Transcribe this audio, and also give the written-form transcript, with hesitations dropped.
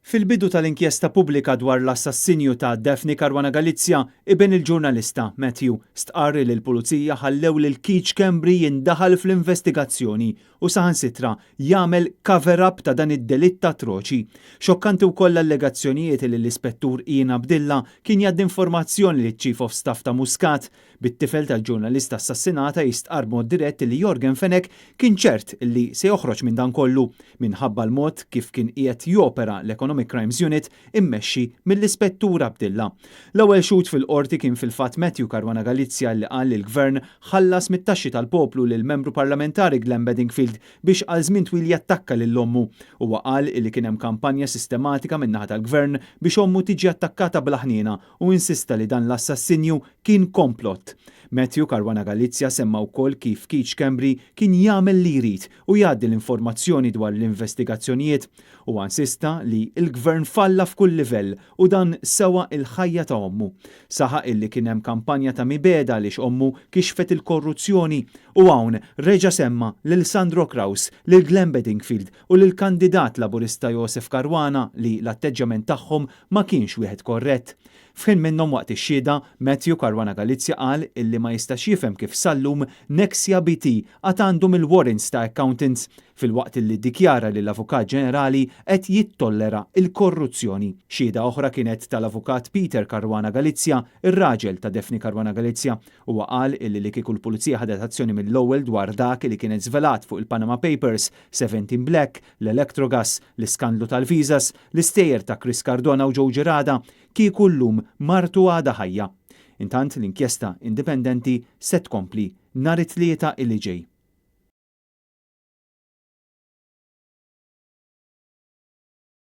Fil-bidu tal-inkjesta pubblika dwar l-assassinju ta' Daphne Caruana Galizia, iben il-ġurnalista, Matthew, stqarr li l-Pulizija ħallew lil Keith Schembri jindaħal fl-investigazzjoni u saħansitra jagħmel cover-up ta' dan id-delitt atroċi. Xokkanti wkoll l-allegazzjonijiet li l-Ispettur Ian Abdilla kien jgħaddi informazzjoni liċ-Chief of Staff ta' Muscat, bit-tifel tal-ġurnalista assassinata jistqarr b'mod dirett li Yorgen Fenech kien ċert li se joħroġ minn dan kollu minħabba l-mod kif kien qiegħed jopera l-Economic Crimes Unit immexxi mill-Ispettur Abdilla. L-ewwel xhud fil-Qorti kien fil-fatt Matthew Caruana Galizia li qal li l-Gvern ħallas mit-taxxi tal-poplu lill-Membru Parlamentari Glenn Bedingfield biex għal żmien twil jattakka lil ommu. Huwa qal li kien hemm kampanja sistematika min-naħa tal-Gvern biex ommu tiġi attakkata bla ħniena u insista li dan l-assassinju kien komplott. Matthew Caruana Galizia semma wkoll kif Keith Schembri kien jagħmel li jrid u jgħaddi l-informazzjoni dwar l-investigazzjonijiet. Huwa insista li l-Gvern falla f'kull livell u dan sewa l-ħajja ta' ommu. Saħaq illi kien hemm kampanja ta' mibegħda għaliex ommu kixfet il-korruzzjoni u hawn reġa' semma lil Sandro Craus, lil Glenn Bedingfield u lill-kandidat Laburista Josef Caruana li l-atteġġjament tagħhom ma kienx wieħed korrett. F'ħin minnhom waqt ix-xhieda, Matthew Caruana Galizia qal illi ma jistax jifhem kif sal-lum Nexia BT għad għandhom il-warrants ta' accountants filwaqt illi ddikjara li l-Avukat Ġenerali qed jittollera l-korruzzjoni. Xhieda oħra kienet tal-Avukat Peter Caruana Galizia, ir-raġel ta' Daphne Caruana Galizia. Huwa qal illi li kieku l-Pulizija ħadet azzjoni mill-ewwel dwar dak li kienet żvelat fuq il-Panama Papers, 17 Black, l-Electrogas, l-iskandlu tal-visas, l-istejjer ta' Chris Cardona u Joe Gerada, kieku llum martu għadha ħajja. Intant l-inkjesta indipendenti se tkompli nhar it-Tlieta li ġej.